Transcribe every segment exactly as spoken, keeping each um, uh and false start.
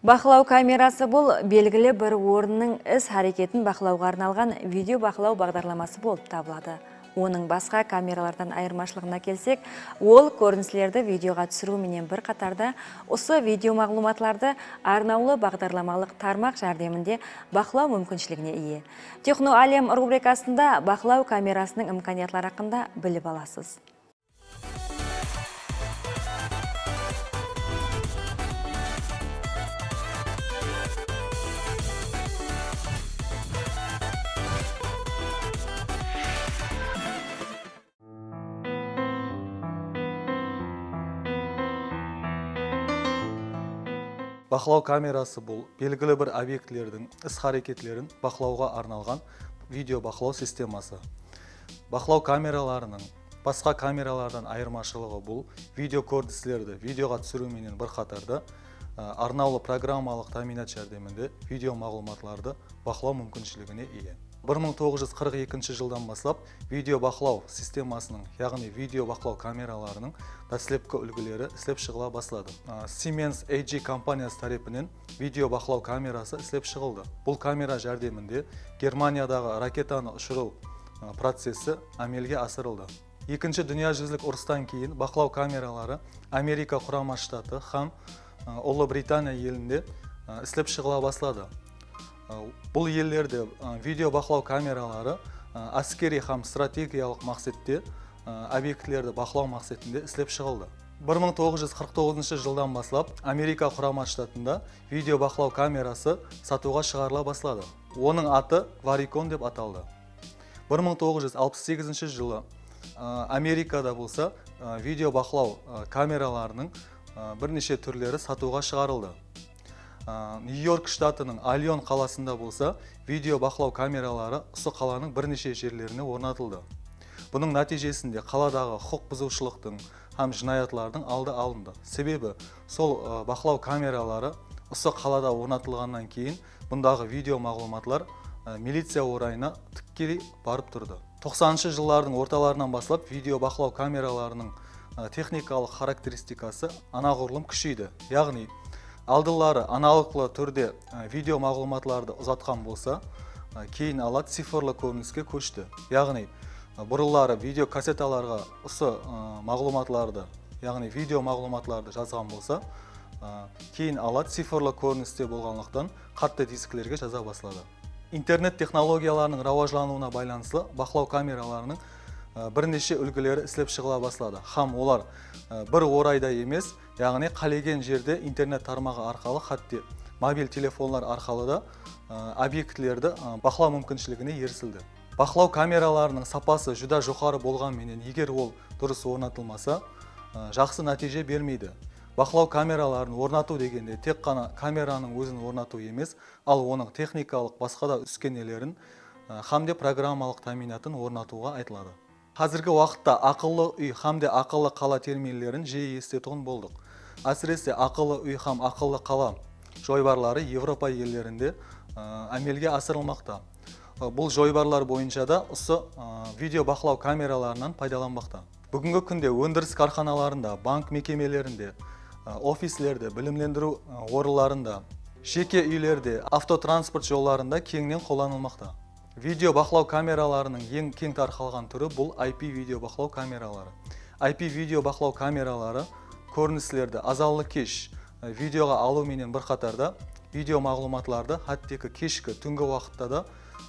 Baqlaw kamerası bul belgili bir orınnıń is-háreketin baqlawǵa arnalǵan video baqlaw baǵdarlaması bolıp tabıladı. Onıń basqa kameralardan ayırmashılıǵına kelsek, ol kórinislerdi videoǵa túsiriw menen bir qatarda usı video maǵlıwmatlardı arnawlı baǵdarlamalıq tarmaq járdeminde baqlaw múmkinshiligine iye. Texnoálem rubrikasında baqlaw kamerasınıń imkaniyatları haqqında bilip alasız. Baqlaw kamerası bul belgili bir obyektlerdiń is-háreketlerin baqlawǵa arnalǵan video baqlaw sisteması. Baqlaw kameralarınıń basqa kameralardan ayırmashılıǵı bul video kórinislerdi videoǵa túsiriw menen bir qatarda, a, arnawlı programmalıq támiynat járdeminde video maǵlıwmatlardı baqlaw múmkinshiligine iye. Bir mıń toǵız júz qırq ekinshi jıldan baslap video baqlaw sistemasınıń, yaǵnıy video baqlaw kameralarınıń dáslepki úlgileri islep shıǵıla basladı. A, Siemens A G kompaniyası tárepinen video baqlaw kamerası islep shıǵıldı. Bul kamera járdeminde Germaniyadaǵı raketanı ushırıw, a, processi ámelge asırıldı. Ekinshi dúnya júzilik urıstan keyin baqlaw kameraları Amerika Qurama Shtatı hám, a, Ullı Britaniya elinde, a, islep shıǵıla basladı. A, bul ellerde, a, video baqlaw kameraları, a, áskeriy hám strategiyalıq maqsette, a, obyektlerdi baqlaw maqsetinde islep shıǵıldı. Bir mıń toǵız júz qırq toǵızınshı jıldan baslap Amerika Qurama Shtatında video baqlaw kamerası satıwǵa shıǵarıla basladı. Onıń atı Varicon dep ataldı. Bir mıń toǵız júz alpıs segizinshi jılı, a, Amerikada bolsa, a, video baqlaw, a, kameralarınıń, a, bir neshe túrleri satıwǵa shıǵarıldı. A, Nyu-York shtatınıń Alyon qalasında bolsa video baqlaw kameraları usı qalanıń bir neshe jerlerine ornatıldı. Bunıń nátiyjesinde qaladaǵı huqıq buzıwshılıqtıń hám jınayatlardıń aldı alındı. Sebebi sol, a, baqlaw kameraları usı qalada ornatılǵannan keyin bundaǵı video maǵlıwmatlar, a, miliciya orayına tikkeley barıp turdı. Toqsanınshı jıllardıń ortalarınan baslap video baqlaw kameralarınıń, a, texnikalıq xarakteristikası anaǵurlım kúsheydi. Yaǵnıy, aldınları analoglı túrde, a, video maǵlıwmatlardı uzatqan bolsa, a, keyin ala cifrlı kóriniske kóshti. Yaǵnıy, a, burınları video kassetalarǵa usı, a, maǵlıwmatlardı, yaǵnıy video maǵlıwmatlardı jazǵan bolsa, a, keyin ala cifrlı kóriniste bolǵanlıqtan qattı disklerge jaza basladı. Internet texnologiyalarınıń rawajlanıwına baylanıslı baqlaw kameralarınıń, e, bir neshe úlgileri islep shıǵıla basladı hám olar, e, bir orayda emes, yaǵnıy qálegen jerde internet tarmaǵı arqalı, hátte mobil telefonlar arqalı da, e, obyektlerdi, e, baqlaw múmkinshiligine erisildi. Baqlaw kameralarınıń sapası júdá joqarı bolǵan menen, eger ol durıs ornatılmasa, e, jaqsı nátiyje bermeydi. Baqlaw kameraların ornatıw degende tek ǵana kameranıń ózin ornatıw emes, al onıń texnikalıq basqa da úskenelerin, e, hám de programmalıq támiynatın ornatıwǵa aytıladı. Házirgi waqıtta aqıllı úy hám de aqıllı qala terminlerin jiyi esitetuǵın boldıq. Ásirese, aqıllı úy hám aqıllı qala joybarları Evropa ellerinde, e, ámelge asırılmaqta. E, bul joybarlar boyınsha da usı, e, video baqlaw kameralarınan paydalanbaqta. Búgingi kúnde óndiris kárxanalarında, bank mekemelerinde, e, ofislerde, bilimlendiriw, e, orınlarında, jeke úylerde, avtotransport jollarında keńnen qollanılmaqta. Video baqlaw kameralarınıń eń keń tarqalǵan túri bul I P video baqlaw kameraları. I P video baqlaw kameraları kórinislerdi azanlı kesh, e, videoǵa alıw menen bir qatarda video maǵlıwmatlardı hátteki keshki, túngi waqıtta da,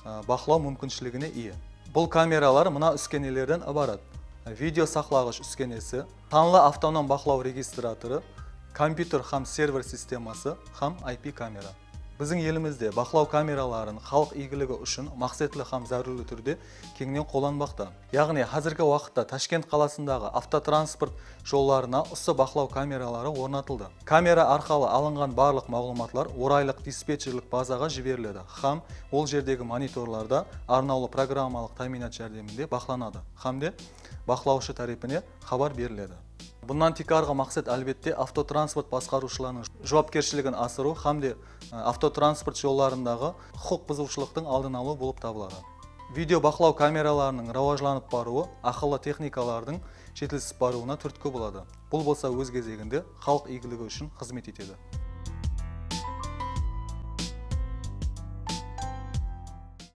e, baqlaw múmkinshiligine iye. Bul kameralar mına úskenelerden ibarat: video saqlaǵısh úskenesi, sanlı avtonom baqlaw registratorı, kompyuter hám server sisteması hám I P kamera. Biziń elimizde baqlaw kameraların xalıq iygiligi ushın maqsetli hám zárúrli túrde keńnen qollanbaqta. Yaǵnıy, házirgi waqıtta Tashkent qalasındaǵı avtotransport jollarına usı baqlaw kameraları ornatıldı. Kamera arqalı alınǵan barlıq maǵlıwmatlar oraylıq dispetcherlik bazaǵa jiberiledi hám ol jerdegi monitorlarda arnawlı programmalıq támiynat járdeminde baqlanadı hám de baqlawshı tárepine xabar beriledi. Bunnan tiykarǵı maqset, álbette, avtotransport basqarıwshılarınıń juwapkershiligin asırıw hám de, e, avtotransport jollarındaǵı huqıq buzıwshılıqtıń aldın alıw bolıp tabıladı. Video baqlaw kameralarınıń rawajlanıp barıwı aqıllı texnikalardıń jetilisip barıwına túrtki boladı. Bul bolsa óz gezeginde xalıq iygiligi ushın xızmet etedi.